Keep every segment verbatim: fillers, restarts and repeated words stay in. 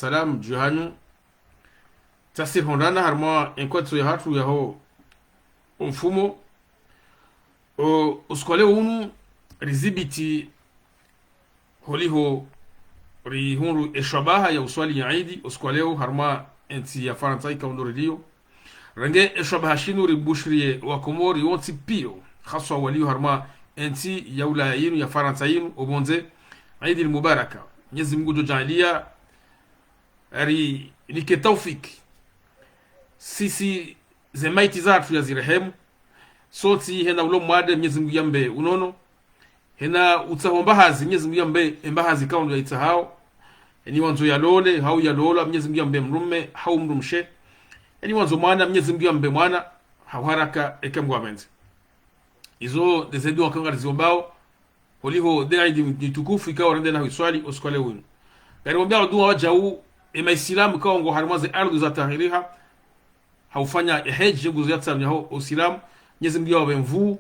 Salam dju hanyu. Tsasi rihundrana harumwa enkotso yahatru yaho omfumo. O, usiku wa leo unu rizibiti holiho rihundru eshwabaha ya uswali ya idi usiku wa leo harumwa entsi ya Farantsa ikao ndo rilio. Renge eshwabaha shinu ribushiriye wakomori wontsi piyo, haswa walio harumwa entsi ya Ulaya yinu, ya Farantsa yinu, opvondze, Idi Mubaraka. Mnyezi Mungu ngudjo djaaliya yarinike taufiki. Sisi ze maiti zahatru yazirehemu. Sontsi hena ulo mwade Mnyezi Mungu yambe unono. Hena utsaho mbahazi Mnyezi Mungu yambe embahazi ikao ndo yaitsahao. Eni wandzo yalole, hau yalolwa Mnyezi Mungu yambe mdrume, hau mdrumshe. Eni wandzo mwana Mnyezi Mungu yambe mwana, hau haraka eka Mungu yapvendze. Izo ndeze dua ikao ngariziombao, holiho nde idi ntukufu ikao rende na huiswali usiku wa leo unu. Ngariombeao dua wadjau, ema Isilamu ikao ngwao harumwa ze ardhwi za tahiriha, haufanya eheji, enguzo ya tsanu yaho Usilamu, Mnyezi Mungu yawapve nvuu,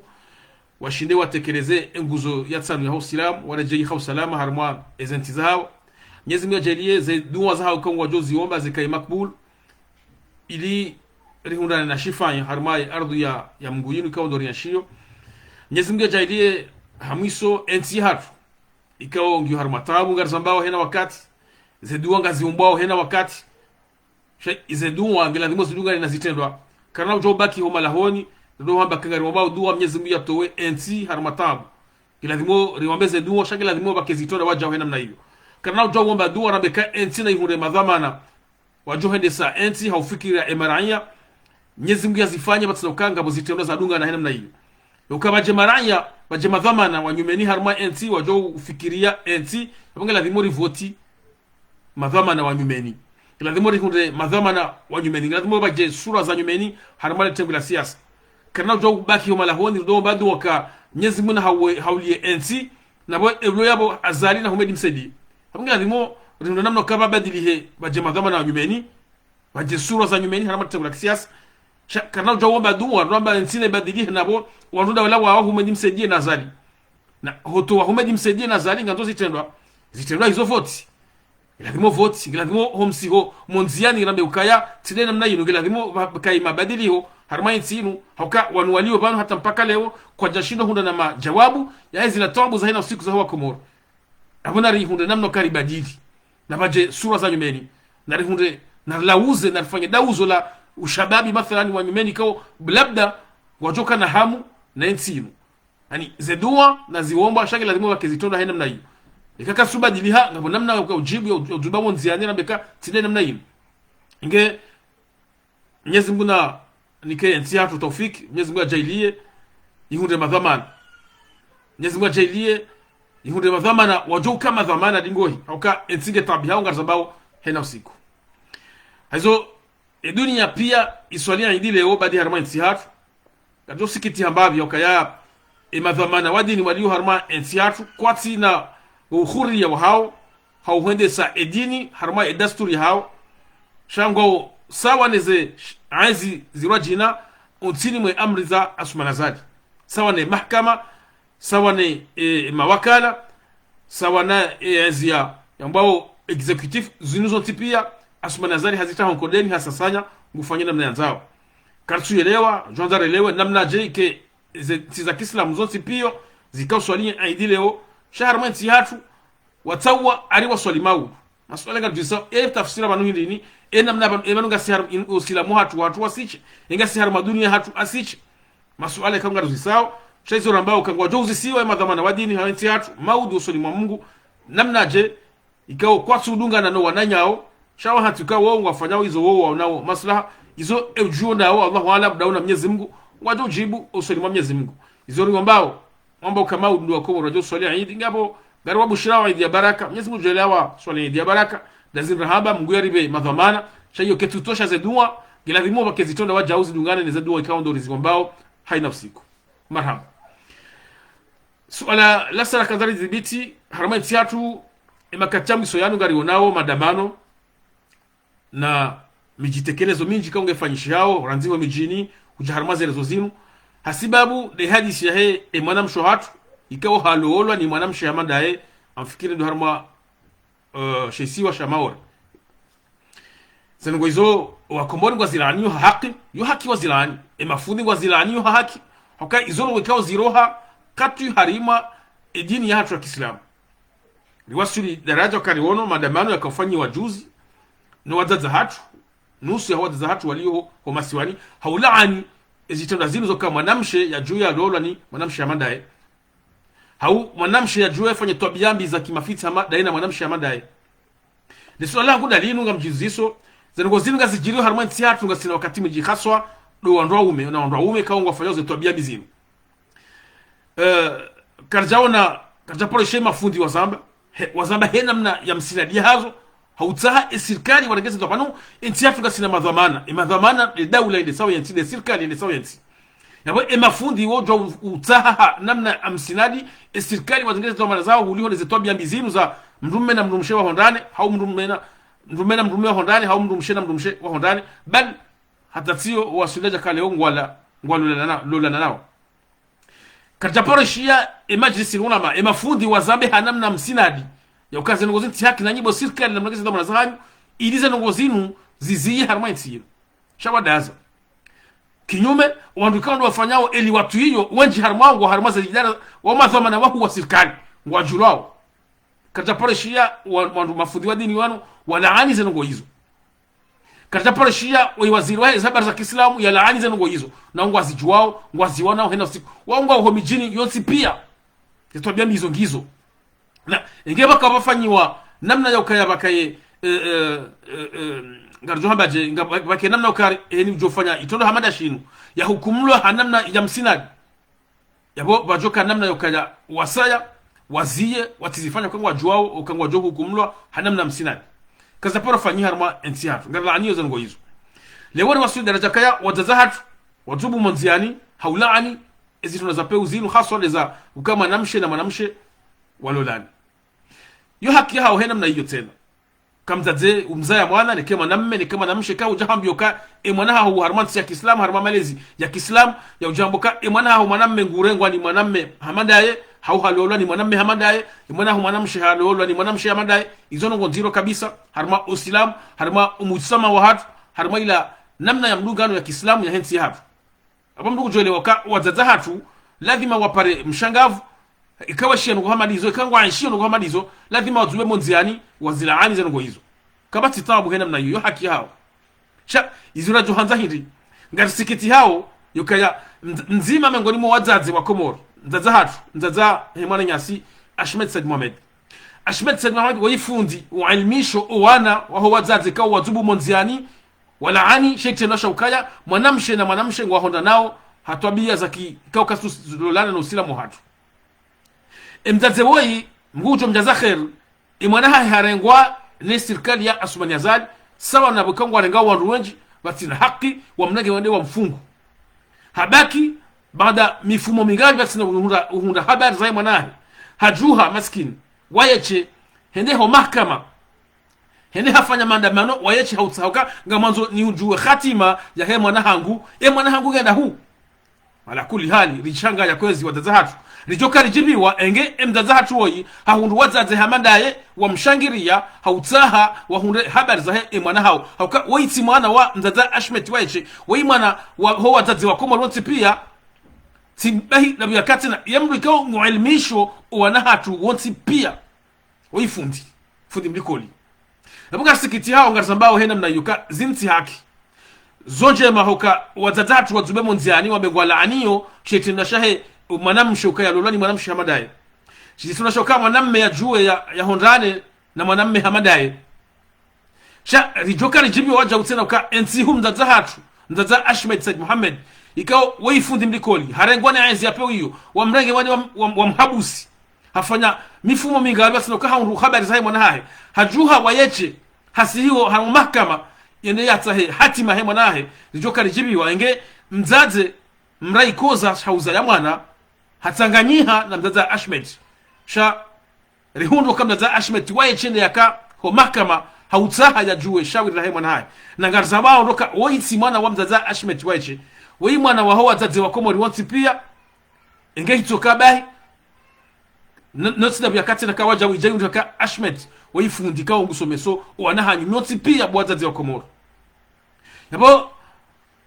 washinde watekeleze enguzo ya tsanu yaho Usilamu, waredjeyi ha usalama harumwa eze ntsi zahao. Mnyezi Mungu yadjaaliye ze dua zahao ikao ngwadjo ziomba zikaye makbul, ili rihundrane na shifa harumwa ye ardhwi ya, ya Mungu yinu ikao ndo rienshio. Mnyezi Mungu yadjaaliye ha mwiso entsi yahatru ikao ngiyo harumwa taabu ngarizambao hena wakati, ze dua ngaziombwao hena wakati. Sha ize dua ngilazimu zidungane na zitrendwa. Karina udjo ubaki ho malahoni, ndo hamba ka ngariombao dua Mnyezi Mungu yatowe entsi harumwa taabu. Ngilazimu riombe ze dua, sha ngilazimu pvwake zitrendwa wadjau hena namna iyo. Karina udjo uomba dua rambe ka entsi na ihundre madhwamana wadjo hendesa entsi ha ufikiriya emaraiya, Mnyezi Mungu yazifanye pvatsina uka ngapvo zitrendwa zadungana hena namna iyo. Uka pvwadje maraiya, pvwadje madhwamana wa nyumeni harumwa entsi, wadjo ufikiriya entsi, apvo ngilazimu rivoti madhwamana wa nyumeni. Ngilazimu rihundre madhwamana wa nyumeni. Ngilazimu pvwadje sura za nyumeni harumwa le tengwe la siasa. Karina udjo ubaki ho malahoni, ndo omba dua ka Mnyezi Mungu na hawe, hauliye entsi, na pvo eulo yapvo Azali na Humedi Msedi. Apvo ngilazimu rihundre namna uka pvabadilihe pvwadje madhwamana wa nyumeni, pvwadje sura za nyumeni harumwa le tengwe la kisiasa. Sha karina udjo uomba dua, ndo amba entsi na ibadilihe na pvo wandru nda wala wao Humedi Msedi na Azali. Na hotowa Humedi Msedi na Azali ngandzo zitrendwa. Zitrendwa izo voti. Ngilazimu voti, ngilazimu ho msiho, mo ndziani rambe ukaya, tsi nde namna inu, ngilazimu pva-, pvakaye mabadiliho harumwa entsi inu, hauka wanu walio pvanu hata mpaka leo kwadjashindo hundra na majawabu ya ezila taabu za hena usiku zaho Wakomoro. Apvo narihundre namna uka ribadili. Na pvwadje sura za nyumeni. Narihundre, narilauze, narifanye dauzo la ushababi mathalani wa nyumeni ikao labda wadjoka na hamu na entsi inu. Yaani, ze dua naziombwa, sha ngilazimu pvwake zitrendwa hena namna iyo. Eka kasubadiliha, ngapvo namna uka udjibu ya u-, udjibu mo ndziani rambe ka tsi nde namna inu. Nge Mnyezi Mungu nanike entsi yahatru taufiki, Mnyezi Mungu yadjaaliye ihundre madhwamana. Mnyezi Mungu yadjaaliye ihundre madhwamana, wadjo uka madhwamana ndingohi, hauka entsi nge taabihao ngarizambao hena usiku. Hayizo, e duniya piya iswali idi leo, baadhwi harumwa entsi yahatru. Ngadjo sikitiha mbapvi ya ukaya, e madhwamana wa dini walio harumwa entsi yahatru, kwatsina uhuriya wahao, ha uhendesa e dini, harumwa e dasturi yahao. Sha ngwao sawa neze sh-, ezi zirwa djina, untsini mwe amri za Assoumani Azali. Sawa ne mahakama, sawa ne, e, mawakala, sawa na, e, ezi ya, yambwao exécutif, zinu zontsi piya, Assoumani Azali hazitria ho nkodeni, hasasanya, ngufanya namna yandzao. Karitsu yelewa, djwandza relewe, namnadje ike ze ntsi za kiislamu zontsi piya zikao swali idi leo, sha harumwa entsi yahatru, watsaua ari waswali maudu. Masuala ngarizisao, e tafsira pvanu hindri ni, e namna pvanu, e pvanu ngasi haru-, in-, usilamu hatru, hatru wasishe, e ngasi harumwa duniya hatru asishe. Masuala ikao ngarizisao, sha izo rambao ka ngwadjo uzisiwa e madhwamana wa dini ha entsi yahatru, maudu usoni mwa Mungu, namnadje, ikao kwatsu udungana no wananyao, sha wahatru ikao wao ngwafanyao izo wao waonao maslaha, izo e udjuo nao, Allahu aalam, ndaona Mnyezi Mungu, ngwadjo udjibu usoni mwa Mnyezi Mungu. Izo ringombao, wamba uka maudu wa Komoro wadjo uswali idi, ngapvo ngariwabushirao idi ya baraka, Mnyezi Mungu djaaliya waswali idi ya baraka, ndazini rahaba, Mungu yaripve madhwamana, sha iyo ketsu tosha ze dua, ngilazimu pvwake zitrendwa wadjau zidungane ne ze dua ikao ndo rizigombao, hayina usiku. Marahaba. Suala la sara kandza ridhibiti, harumwa entsi yahatru, e makati ya mwiso yanu ngarionao madamano, na midjitekelezo mindji ikao ngefanyishihao, randzi ho midjini, hudja harumwa ze rezo zinu. Hasibabu, nde hadisi yahe, e mwanamshe hatru, ikao haloolwa ni mwanamshe hama ndaye, ngamfikiri ndo harumwa, eh, she isiwa sha Maore. Ze ndrongoo izo, Wakomori ngwazilaaniyo ha haki, yo haki wazilaani. E mafundi ngwazilaaniyo ha haki. Hauka izo ndrongoo ikao ziroha katwi harimwa e dini yahatru ya kiislamu. Riwaswili daraja uka riono madamano yakafanyiwa juzi no wadzadze hatru, nusu ya wadzadze hatru walio ho, ho masiwani, ha ulaani ezitrendwa zinu zoka mwanamshe yadjuwe yalolwa ni mwanamshe hama ndaye. Hau mwanamshe yadjuwe yafanye twabiya mbi za kimafitsi hama ndaye na mwanamshe hama ndaye. Ni suala langu ndalinu ngamdjuziso, ze ndrongoo zinu ngazidjiriyo harimwa entsi yahatru ngasina wakati mwindji haswa, ndo wandru waume, na wandru waume kao ngwafanyao ze twabiya mbi zinu. Eh, karidjaona, karidjaparo ishe mafundi wazamba, he, wazamba he namna ya msinadi hazo, ha utsaha e sirikali warengeze ndo pvanu, entsi yahatru ngasina madhwamana, e madhwamana, e daula yende sawa yentsi, e sirikali yende sawa yentsi. Yapvo e mafundi wodjuwa u-, utsaha ha namna ya msinadi, e sirikali warengeze dhwamana zawo, huliho ne ze twabiya mbi zinu za mdrume na mdrumshe wahondrane, hau mdrume na, mdrume na mdrume wahondrane, hau mdrumshe na mdrumshe wahondrane, bali hata tsiyo waswili daraja uka leo ngwala, ngwalolana, lolana nao. Karidjaparo ishiya e majlisi ulama, e mafundi wazambe ha namna msinadi ya uka ze ndrongoo zinu tsi haki, nanyi bo sirikali namrengeze dhwamana zahanyu, ili ze ndrongoo zinu ziziye harimwa entsi yinu. Sha wadaza. Kinyume, wandru ikao ndo wafanyao e liwatwi iyo, wendji harimwa ngwao, harimwa ze idara, wa madhwamana wahuu wa sirikali, ngwadjulwao. Karidjaparo ishiya wa, wandru mafundi wa dini wanu, walaani ze ndrongoo izo. Karidjaparo ishiya, we waziri wahe ze habari za kiislamu, yalaani ze ndrongoo izo. Na ngwazidjuwao, ngwaziwonao hena usiku. Wao ngwao ho midjini yontsi pia. Ze twabiya mbi izo ngizo. Na, inge pvaka pvafanyiwa, namna ya ukaya pvakaye, eh, eh, eh, eh, ngaridjo hamba dje, nga pva-, pvake namna uka, eh, ni udjo fanya, itrendwa hama nda shinu, yahukumulwa ha namna ya msinadi. Yapvo pvadjoka namna ya ukaya wasaya, waziye, watsizifanya uka ngwadjuwao, uka ngwadjo hukumulwa ha namna msinadi. Kazaparo fanyiha harimwa entsi yahatru, ngarilaaniyo ze ndrongoo izo. Leo riwaswili daraja ukaya, wadzadze hatru, wadzubu mo ndziani, ha ulaani, ezitrendwa za peu zinu, haswa ndeza uka mwanamshe na mwanamshe walolani. Yo haki yahawo he namna iyo tsena. Ka mdzadze umzaya mwana, neke mwanamme, neke mwanamshe, ka udja hambiwa uka, e mwana haho harimwa ntsi ya kiislamu, harimwa malezi ya kiislamu, ya udja hambiwa uka, e mwana haho mwanamme ngurengwa ni mwanamme hama ndaye, hau halolwa ni mwanamme hama ndaye, e mwana haho mwanamshe halolwa ni mwanamshe hama ndaye, izo ndrongoo ndziro kabisa, harimwa usilamu, harimwa umujtama wahatru, harimwa ila namna ya mdungano ya kiislamu ya hentsi yahatru. Apvo mndru kudjoelewa uka wadzadze hatru, lazima wapare mshangavu, ika washiya ndrongoo hama ndizo, ika ngwaishiyo ndrongoo hama ndizo, lazima wadzube mo ndziani, wazilaani ze ndrongoo izo. Kapvatsi taabu he namna iyo, yo haki yahawo. Sha, izo radjo handza hindri, ngarisikitihao, yo ukaya, md-, mdzima mengoni mwa wadzadze wa Komori, mdzadze hatru, mdzadze he mwananyasi, Ahmed Said Mohamed. Ahmed Said Mohamed, woyi fundi, wa ilimisho, o wana, waho wadzadze kao wadzubu mo ndziani, walaani she itrendwa sha ukaya mwanamshe na mwanamshe ngwahondranao ha twabiya za ki-, ikao kazitsu lolana no usilamu wahatru. E mdzadze woyi, Mngu udjo mdjaza kheri, e mwana hahe harengwa ne sirikali ya Assoumani Azali, sawa na pvo ikao ngwarengao wandru wendji, pvatsina haki, wamrenge wende wamfungu. Habaki, baada mifumo mingavi pvatsina uhundra, uhundra habari zahe mwana hahe. Hadjuha, maskini, wayeshe, hende ho mahakama. Hende hafanya maandamano, wayeshe ha utsaha uka, ngamwandzo niudjuwe hatima yahe mwana hangu, e mwana hangu ngenda hu. Ala kulli hali, rishangaya kwezi wadzadze hatru. Ridjoka ridjibiwa, enge e mdzadze hatru woyi, hahundru wadzadze hama ndaye, wamshangiriya, ha utsaha, wahundre habari zahe e mwana hawo. Hauka, woyi tsi mwana wa mdzadze Ahmed wayeshe, woyi mwana wa, ho wadzadze wa Komori wontsi pia, tsi bahi na pvia katsina, ye mndru ikao ngu ilimisho, o wana hatru wontsi pia. Woyi fundi, fundi mlikoli. Apvo ngarisikitihao ngarizambao he namna iyo uka zinu tsi haki. Zo ndjema huka wadzadze hatru wadzube mo ndziani wambe ngwalaaniyo she itrendwa shahe mwanamshe uka yalolwa ni mwanamshe hama ndaye. She itrendwa sha uka mwanamme yadjuwe ya, yahondrane na mwanamme hama ndaye. Sha ridjoka ridjibiwa wadjau tsena uka entsi hu mdzadze hatru, mdzadze Ahmed Said Mohamed, ikao woyi fundi mlikoli, harengwa ne ezi ya peu iyo, wamrenge wende wam-, wam-, wamhabusi. Hafanya mifumo mingavi pvatsina uka hahundru habari zahe mwana hahe. Hadjuha wayeshe, hasihiwa harimwa mahakama, yende yatsahe hatima he mwana hahe, ridjoka ridjibiwa, enge mdzadze mraikoza sha uzaya mwana, hatsanganyiha na mdzadze Ahmed. Sha rihundru uka mdzadze Ahmed wayeshe nde yaka ho mahakama, ha utsaha yadjuwe shawiri lahe mwana hahe. Na ngarizambao ndo uka, woyi tsi mwana wa mdzadze Ahmed wayeshe, woyi mwana waho wadzadze wa Komori wontsi pia, enge hitsoka bahi, no, no tsi na pvia katsina ka wadjau idjayi ndo uka Ahmed, woyi fundi kao ngusomeso, o wana hanyu, nyontsi pia bo wadzadze wa Komori. Yapvo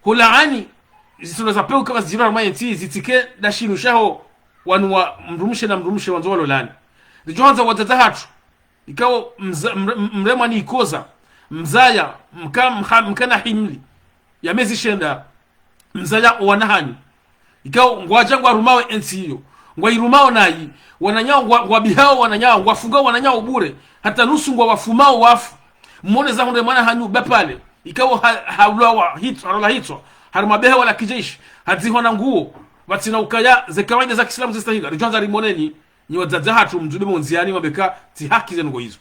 hulaani zitrendwa za pewu kama zidjiri harumwa yentsi zitsike nda shinu shaho wanu wa mdrumshe na mdrumshe wandzo walolane. Ridjo handza wadzadze hatru, ikao mza-, mre-, mremwa ni ikoza, mzaya, mka-, mka-, mkana himli ya mezi shenda, mzaya owana hanyu. Ikao ngwadja ngwarumao entsi iyo, ngwairumao nayi, wananyawo ngwa-, ngwabihao wananyawo, ngwafungao wananyawo bure, hata nusu ngwawafumao wafu. Mwone za hundre mwana hanyu bapvale, ikao ha-, haulwa wa hitswa, harola hitswa, harumwa behewa la kijeshi, hadzihwa na nguo, pvatsina ukaya ze kawaida za kiislamu zistahili. Ridjo handza rimoneni, nyi wadzadze hatru mdzube mo ndziani mwambe ka tsi haki zenu ngo izo.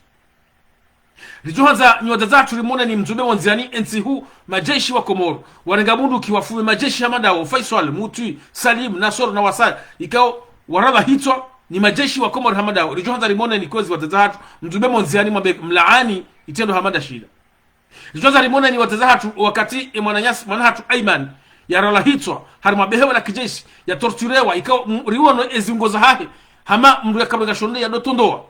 Ridjo handza nyi wadzadze hatru rimoneni mdzube mo ndziani entsi hu majeshi wa Komoro, warenga bunduki wafume majeshi hama ndawo, Faisal, Mutwi, Salim, Nasoro na wasaya, ikao waraba hitswa ni majeshi wa Komoro hama ndawo. Ridjo handza rimoneni kwezi wadzadze hatru mdzube mo ndziani mwambe mlaani itrendwa hama nda shila. Ridjo handza rimoneni wadzadze hatru wakati e mwananyasi, mwana hatru Aiman, yarola hitswa, harumwa behewa la kijeshi, yatorturewa, ikao m-, riwono eziungo zahahe, hama mndru yakabwe ngashonde yadotondowa.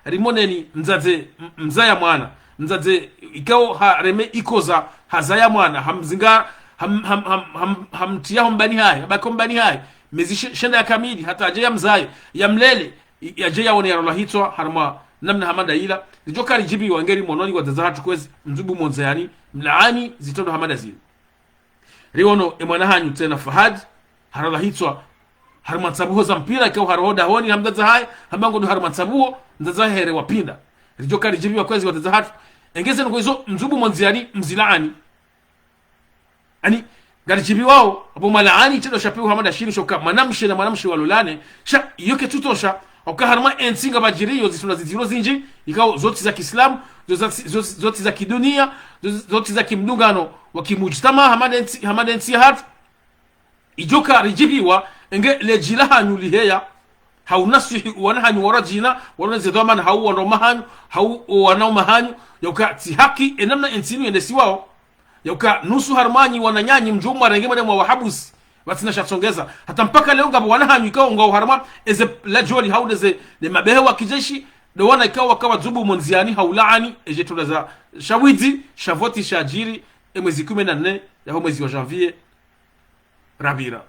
Rimoneni mdzadze, m-, mzaya mwana, mdzadze ikao hareme ikoza, hazaya mwana, hamzinga, ham-, ham-, ham-, ham-, hamtriya ho mbani hahe, habaki ho mbani hahe, mezi she-, shenda ya kamili, hata yadje yamzaye, yamlele, i-, yadje yawone yarola hitswa harumwa namna hama nda ila. Ridjo ka ridjibiwa nge rimononi wadzadze hatru kwezi mdzube mo ndziani, mlaani zitrendwa hama nda zile. Riwono e mwana hanyu tsena Fahad, harola hitswa harumwa ntsabuho za mpira, ikao haroho dahoni ha mdzadze hahe, hamba ngo ndo harumwa ntsabuho, mdzadze hahe here wapvinda. Ridjo ka ridjibiwa kwezi wadzadze hatru, enge zenu ngo izo mdzube mo ndziani, mzilaani. Ani, ngaridjibiwao, apvo mwalaani itrendwa sha pewu hama nda shinu sha uka mwanamshe na mwanamshe walolane, sha iyo ketsu tosha, uka harumwa entsi ngapvadjiriyo zitrendwa zidziro zindji, ikao zo tsi za kiislamu, zo za, zo, zo tsi za kidunia, zo, zo tsi za kimdungano wa kimujtama, hama nde ntsi, hama nde ntsi ya hatru. Idjo ka ridjibiwa, enge ledji la hanyu liheya, hau nasihi owana hanyu waradjina, waroneze dhwamana hau wandruma hanyu, hau owanaume hanyu, ya uka tsi haki enamna entsi inu yendesiwao. Ya uka nusu harumwa nyi wananyanyu mdjo mwarenge mwende mwawahabusi, pvatsina sha tsongeza. Hata mpaka leo ngapvo wana hanyu ikao ngwao harumwa eze ladjoli hau ndeze, nde mabehewa kijeshi, ndo wana ikao waka wadzubu mo ndziani hau laani, eje trendwa za shawidzi, sha voti shadjiri, e mwezi kume na nne yaho mwezi wa janvier, rapvira.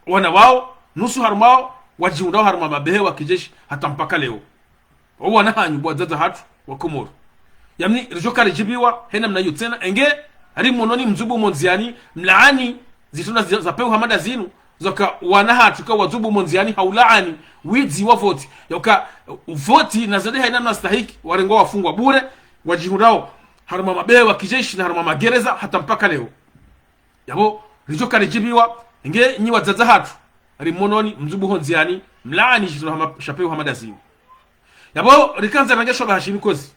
Wana wao, nusu harumwao, wadjihundrao harumwa mabehewa kijeshi, hata mpaka leo. Owana hanyu bo wadzadze hatru wa Komoro. Yamni, ridjo ka ridjibiwa, he namna iyo tsena, enge, rimononi mdzube mo ndziani, mlaani, zitrendwa zi-, za pewu hama nda zinu, zoka wana hatru ka wadzubu mo ndziani, hau laani, widzi wa voti. Ya uka, voti, na zade haina namna stahiki, warengwa wafungwa bure, wadjihundrao, harumwa mabehewa kijeshi na harumwa magereza, hata mpaka leo. Yapvo, ridjo ka ridjibiwa, nge nyi wadzadze hatru, rimononi, mdzubu ho ndziani, mlaani zitrendwa hama, sha pewu hama nda zinu. Yapvo, rikandza range shoba hashini kozi.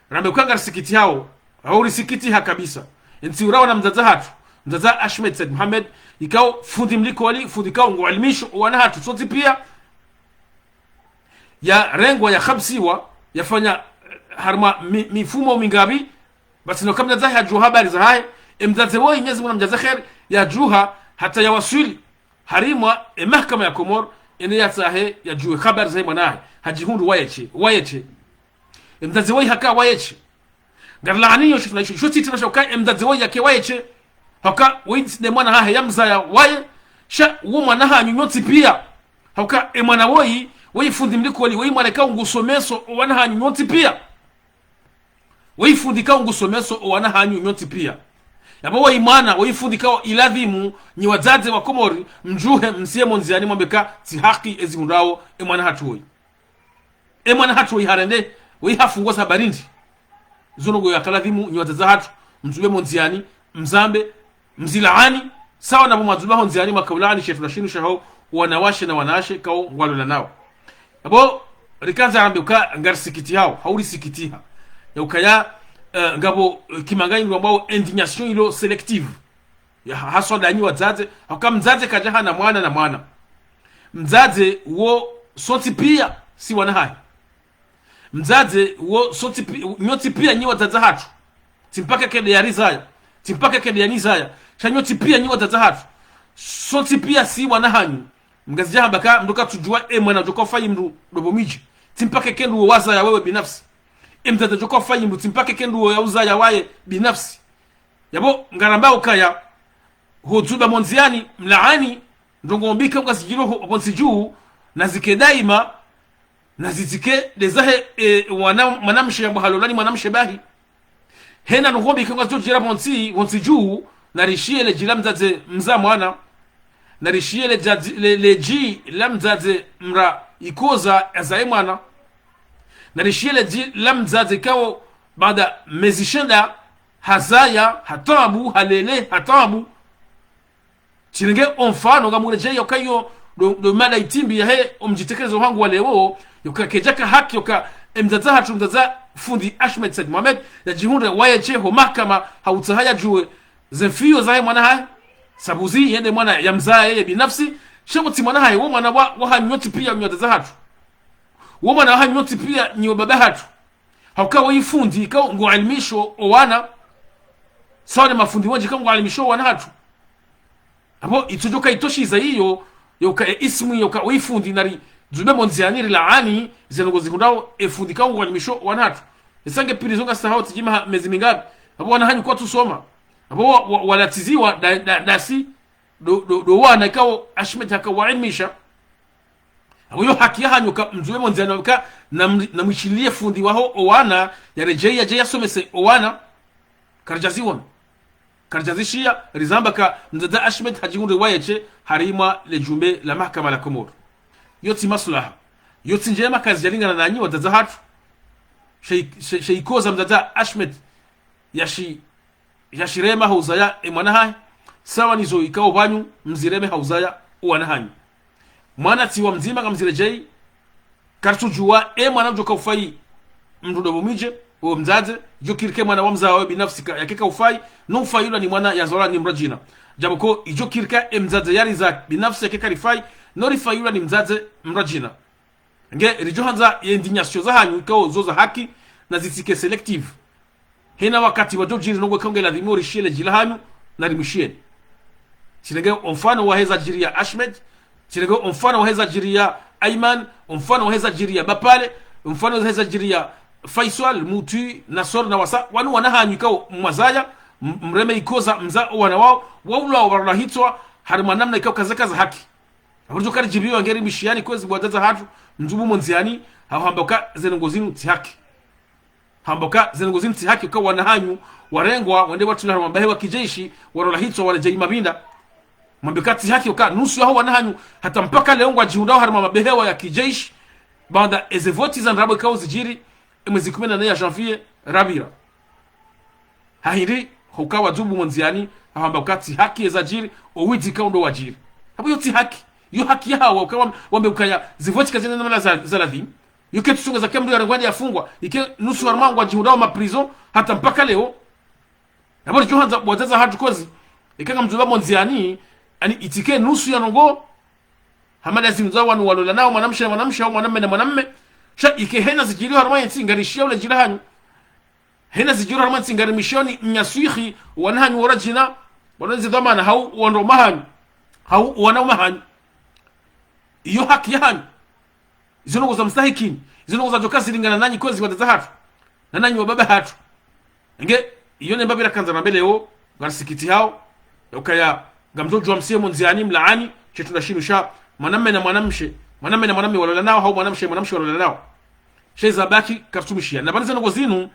Rambe uka ngarisikitihao, hau risikitiha kabisa. Entsi urawa na mdzadze hatru, mdzadze Ahmed Said Mohamed, ikao fundi mlikoli, fundi ikao ngualimisho owana hatru sontsi pia, yarengwa, yahabsiwa, yafanya, eh, harumwa mi-, mifumo mingapvi, pvatsina uka mdzadze hahe hadjuwa habari zahahe, e mdzadze woyi Mwenyezi Mungu namdjaze kheri, yadjuha, hata yawaswili harumwa e mahakama ya Komoro, ende yatsahe, yadjuwe habari zahe mwana hahe, hadjihundru waye she, waye she. E mdzadze woyi haka waye she. Ngarilaaniyo she, tsi na isho, isho tsi tsi na sha uka e mdzadze woyi yake waye she. Hauka woyi tsi nde mwana hahe yamzaya waye, sha wo mwana hanyu nyontsi pia. Hauka e mwana woyi, woyi fundi mlikoli, woyi mwana ikao ngusomeso owana hanyu nyontsi pia. Woyi fundi ikao ngusomeso owana hanyu nyontsi pia. Yapvo woyi mwana, woyi fundi ikao iladhimu, nyi wadzadze wa Komori, mdjuhe, msiye mo ndziani mwambe ka tsi haki ezihundrao e mwana hatru woyi. E mwana hatru woyi harende, woyi hafungwa sababu ndri. Zo ndrongoo yakaladhimu, nyi wadzadze hatru, mdzube mo ndziani, mzambe, mzilaani, sawa na pvo mwadzuba ho ndziani mwaka ulaani she trendwa shinu shaho wanawashe na wanawashe ikao ngwalolanao. Yapvo, rikandza rambe uka ngarisikitihao, hau risikitiha. Ya ukaya, eh, ngapvo, eh, kimangani ngwambao indignation ilo sélective. Ya ha-, haswa nda nyi wadzadze, hauka mdzadze kadja hana mwana na mwana. Mdzadze wo sontsi pia si wana hahe. Mdzadze wo sontsi pi-, nyontsi pia nyi wadzadze hatru. Tsi mpaka kende yarizaya. Tsi mpaka kende yanizaya. Sha nyontsi pia nyi wadzadze hatru. Sontsi pia si wana hanyu. Mngazidja hamba ka mndru katsudjuwa e mwana djoka ufayi mndru ndopvo midji. Tsi mpaka kende wo wazaya wewe binafsi. E mdzadze djoka ufayi mndru, tsi mpaka kende wo yauzaya waye binafsi. Yapvo ngaramba ukaya, ho dzuba mondziani, mlaani, ndrongoo mbi ka ngazidjiriho pvontsi dju, nazike daima, nazitsike ndezahe, e, wana, mwanamshe yambwa halola ni mwanamshe bahi. Hena ndrongoo mbi ka ngazidjodjira pvontsi, pvontsi dju, narishiye ledji la mdzadze mza mwana. Narishiye ledja-, le-, ledji la mdzadze mra ikoza yazaye mwana. Narishiye ledji la mdzadze kao baada mezi shenda, hazaya, ha taabu, halele, ha taabu. Tsirenge omfano, ngamredjeyi yoka iyo ndo, ndo mada itimbi yahe omdjitekelezo hangu wa leo, yoka kedjaka haki, yoka emdzadze hatru, mdzadze fundi Ahmed Said Mohamed, yadjihundre waye she ho mahakama, ha utsaha yadjuwe zemfiyo zahe mwana hahe, sabuzi, yende mwana yamzaya yeye binafsi, sha pvo tsi mwana hahe, wo mwana wa, wahanyu nyontsi pia nyi wadzadze hatru. Wo mwana wahanyu nyontsi pia nyi wababa hatru. Hauka wo ifundi ikao nguelimisho owana, sawa ne mafundi wendji ikao nguelimisho owana hatru. Apvo itsudjoka itoshiza iyo, yoka e ismu yoka wo ifundi nari dzube mondziani rilaani, zendrongoo zihundrao efundi ikao nguelimisho owana hatru. Esange pilizo ngasahao tsidjima ha mezi mingapvi. Apvo wana hanyu kwatsu soma. Apvo wa, wa, walatsiziwa da, da, dasi, ndo, ndo, ndo wana ikao Ahmed haka waelimisha. Apvo yo haki yahanyu ka mdzube mondziani waka na mri-, na mwishiliye fundi waho owana, yaredjeyi yadje yasomese owana. Karidjaziwona. Karidjazishiya, rizamba ka mdzadze Ahmed hadjihundre waye she harimwa ledjumbe la mahakama la Komoro. Yo tsi maslaha. Yo tsi ndjema kazidjalingana nanyi wadzadze hatru. She, she, she ikoza mdzadze Ahmed yashi yashirema ha uzaya emwana hahe, sawa nizo ikao pvanyu mzireme ha uzaya owana hanyu. Mwana tsi wa mdzima ngamziredjeyi, karitsudjuwa emwana udjoka ufayi mndru ndo pvo mwidje, wo mdzadze, idjo kirike mwana wamzaya wawe binafsi ka, yake ka ufayi, no ufayilwa ni mwana yazalwa ni mrwadjina. Djapvo ko idjo kirika emdzadze yariza binafsi yake karifayi, no rifayilwa ni mdzadze mrwadjina. Nge ridjo handza ye indignation zahanyu ikao zo za haki nazitsike sélective. Hena wakati wadjodjiri ndrongoo ikao nge ladhimu rishiye ledji lahanyu, narimwishiyeni. Tsirenge omfano waheza djiri ya Ahmed, tsirenge omfano waheza djiri ya Ayman, omfano waheza djiri ya Bapale, omfano waheza djiri ya Faisal, Muti, Nasor na wasa, wanu wana hanyu ikao mwazaya, m-, mreme ikoza mza owana wao, waulwa warola hitswa, harimwa namna ikao kazeka za haki. Apvo ridjo karidjibiwa ngeri mwishiyani kwezi bo wadzadze hatru, mdzubu mondziani, hahamba uka zendrongoo zinu tsi haki. Hamba uka zendrongoo zinu tsi haki uka wana hanyu, warengwa, wende watulwa harumwa mabehewa ya kijeshi, warola hitswa, waredjeyi mapvinda. Mwambe uka tsi haki uka nusu yaho wana hanyu, hata mpaka leo ngwadjihundrao harumwa mabehewa ya kijeshi, baanda eze voti za ndrabo ikao zidjiri, emwezi kume na nne ya janvier, rapvira. Hahindri, huka wadzubu mondziani, hahamba uka tsi haki eza djiri, owidzi ikao ndo wadjiri. Apvo yo tsi haki, yo haki yahawo, uka wam-, wambe ukaya, zivoti kazina namna za, za ladhimu. Yo ketsu songa za kila mndru yarengwa nde yafungwa, ike nusu harumwa ngwadjihundrao ma prison, hata mpaka leo. Apvo ridjo handza bo wadzadze hatru kozi, ika ngamdzuba mondziani, ani itsike nusu ya ndrongoo, hama nda zinu za wanu walolanao, mwanamshe na mwanamshe, au mwanamme na mwanamme. Sha ike hena zidjiri harumwa yentsi, ngarishiya oledji lahanyu. Hena zidjiri harumwa yentsi ngarimwishiyoni mnyaswihi, wana hanyu waradjina, wanu zi dhwamana, hau wandru mahanyu, hau wana mahanyu. Iyo haki yahanyu. Izo ndrongoo za mstahikini. Izo ndrongoo zadjoka zilingana nanyi kwezi wadzadze hatru. Na nanyi wababa hatru. Nge, iyo ne mbapvi rakandza rambe leo, ngarisikitihao, ya ukaya, ngamdjo djuwa msiye mondziani, mlaani, she shitrendwa shinu sha, mwanamme na mwanamshe, mwanamme na mwanamme walolanao, hau mwanamshe, mwanamshe walolanao. She zabaki karitsumishia. Na pvanu zendrongoo zinu,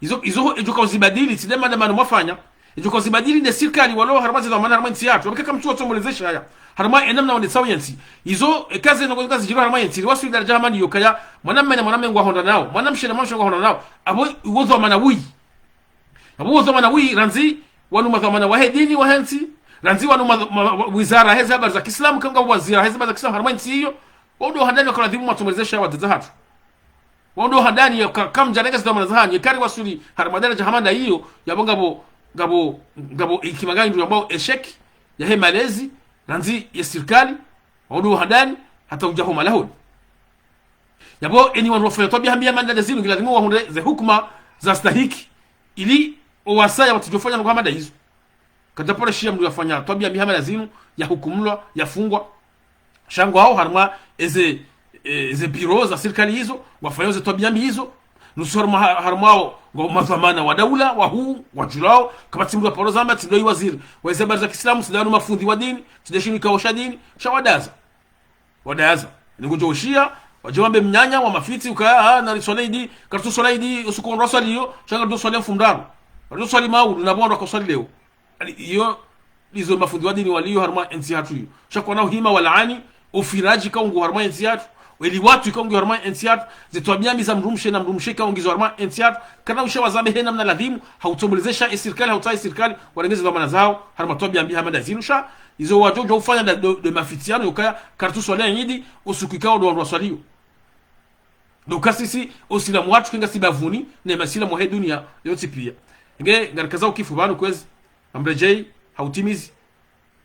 izo, izo ho, edjoka uzibadili, tsi nde maandamano mwafanya, edjoka uzibadili nde sirikali walo harumwa zedhwamana harumwa yentsi yatru. Wapvike kamtsu watsomolezesha haya. Harumwa enamna wandetsao yentsi. Izo, eka zendrongoo zika zidjiri harumwa yentsi, riwaswili daradja hama ndiyo kaya, mwanamme na mwanamme ngwahondranao, mwanamshe na mwanamshe ngwahondranao. Apvo, wo dhwamana wuyi. Apvo wo dhwamana wuyi, randzi, wanu madhwamana wahe dini wahe ntsi, randzi wanu ma, ma, ma, wizara heze habari za kiislamu, kanga waziri heze habari za kiislamu harumwa yentsi iyo, wao ndo handani wakaladhimu mwatsomolezesha wadzadze hatru. Wao ndo handani ya ka-, kamdjarenga zedhwamana zahanyu, eka riwaswili harumwa daradja hama nda iyo, yapvo ngapvo, ngapvo, ngapvo ikimangani ndo ambao échec yahe malezi, randzi ye sirikali, wao ndo handani, hata udja ho malahoni. Yapvo enyi wandru wafanya twabiya mbi hama nda zinu, ngiladhimu wahundre ze hukuma zastahiki, ili owasaya watsudjofanya ndrongoo hama nda izo. Kadjapvo rishiya mndru yafanya twabiya mbi hama nda zinu, yahukumulwa, yafungwa. Sha ngwao harumwa eze, e, ze biro za sirikali izo, wafanyao ze twabiya mbi izo. Nusu harumwa, harumwa wo, ngwao madhwamana wa daula, wahuu, wadjulao, kapvatsi mndru wa paro zamba, tsi ndo i waziri. Wa ize habari za kiislamu, tsi ndo wanu mafundi wa dini, tsi ndo shinu ikao sha dini, sha wadaza. Wadaza. Ni ngudjo ushia, wadje wambe mnyanya, wa mafitsi, ukaya, ah, nari swali idi, karitsu swali idi, usiku wandru waswalio, sha ngaritsu swali mfumoraru. Karitsu swali maudu, na pvo wandru waka uswali leo. Yaani, iyo, izo mafundi wa dini walio harumwa entsi yahatru iyo. Sha kwana uhima walaani, ufiraji ikao ngu harumwa entsi yahatru, weli watu ikao ngu harumwa entsi yahatru, ze twabia mbi za mdrumshe na mdrumshe ikao ngizo harumwa entsi yahatru, kana usha wazambe hena mna ladhimu, hautombolezesha e sirikali, hautsaha e sirikali, warenge ze dhwamana zao, harumwa twabia mbi hama nda zinu sha, izo wadjo djo ufanya nda, ndo, ndo mafitsiano, yokaya, karitsu swali idi, usiku ikao ndo wandru waswalio. Ndo uka sisi, usilamu wahatru kenga si bavuni, ne masilamu wahe dunia, yontsi pia. Nge, ngarikaza ukifu pvanu kwezi, ngamredjei, ha utimizi.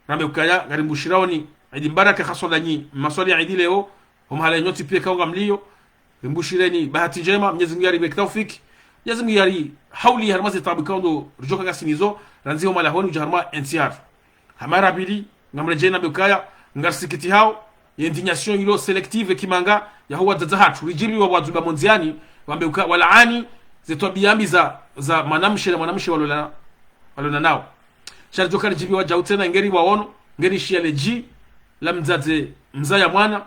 Rambe ukaya, ngarimbushiraoni, idi mbaraka haswa ndanyi, maswali ya idi leo, ho mahala nyontsi pia ikao ngamlio, rimbushireni, bahati ndjema, Mwenyezi Mungu yariweke taufiki, Mwenyezi Mungu yari hauli harumwa ze taabu ikao ndo, ridjoka ngasi nizo, randzi ho mahala honi udja harumwa entsi yahatru. Hama ra pvili, ngamredjei nambe ukaya, ngarisikitihao, ye indignation ilo sélective kimanga, ya ho wadzadze wahatru, ridjiriwa wadzuba mondziani, wambe uka, walaani, ze twabia mbi za, za mwanamshe na mwanamshe walola, walonanao. Sha ridjoka ridjibiwa djau tsena, ngeri waono, ngeri shia ledji, la mdzadze, mzaya mwana,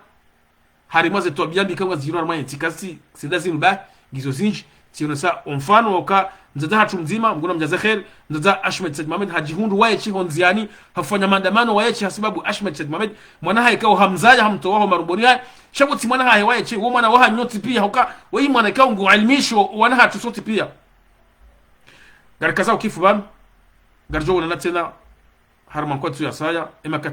harumwa ze twabia mbi ikao ngazidjiriwa harumwa entsi, kasi, sida zinu ba, ngizo zindji, tsionesa omfano wa uka, mdzadze wahatru mdzima, Mngu namdjaze kheri, mdzadze Ahmed Said Mohamed, hadjihundru waye tsi hondziani, hafanya maandamano waye tsi hasibabu Ahmed Said Mohamed, mwana hahe ikao hamzaya, hamtowa ho marumboni hahe, sha pvo tsi mwana hahe waye tsi, wo mwana wahanyu nyontsi pia, huka, weyi mwana ikao ngu alimisho, wana hatru sontsi pia. Ngarikaza ukifu pvanu, ngaridjo onana tsena, harumwa nkwatsu ya saya, e makati